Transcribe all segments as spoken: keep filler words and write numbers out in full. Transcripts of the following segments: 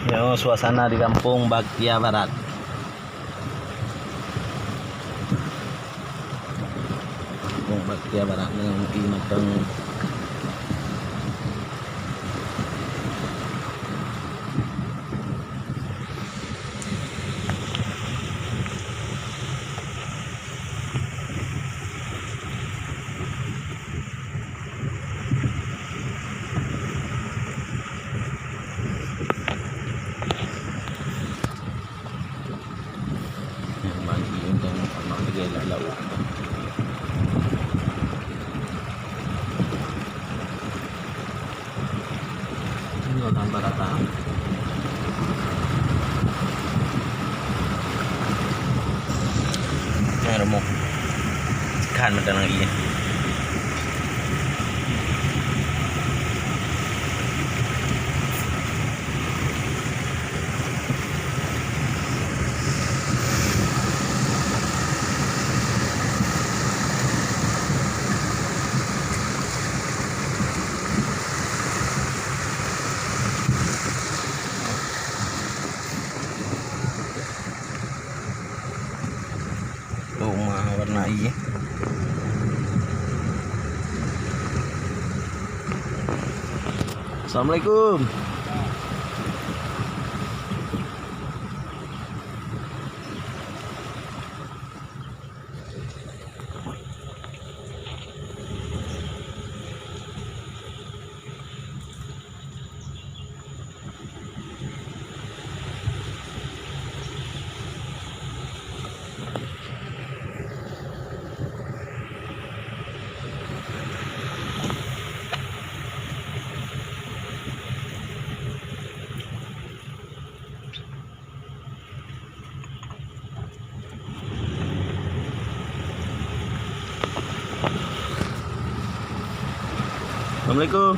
Nyoe suasana di Kampung Bakia Barat. Kampung Bakia Barat nyoe meuki mantong. Bagi untuk sama lagi lauk. Ini tambah rata. Nah, remuk. Kan macam lagi. Rumah warna ijo. Assalamualaikum. Assalamualaikum.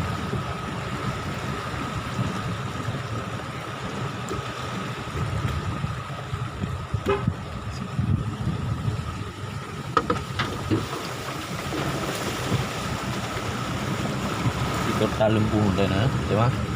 Di kota Lembu dan, eh, di mana?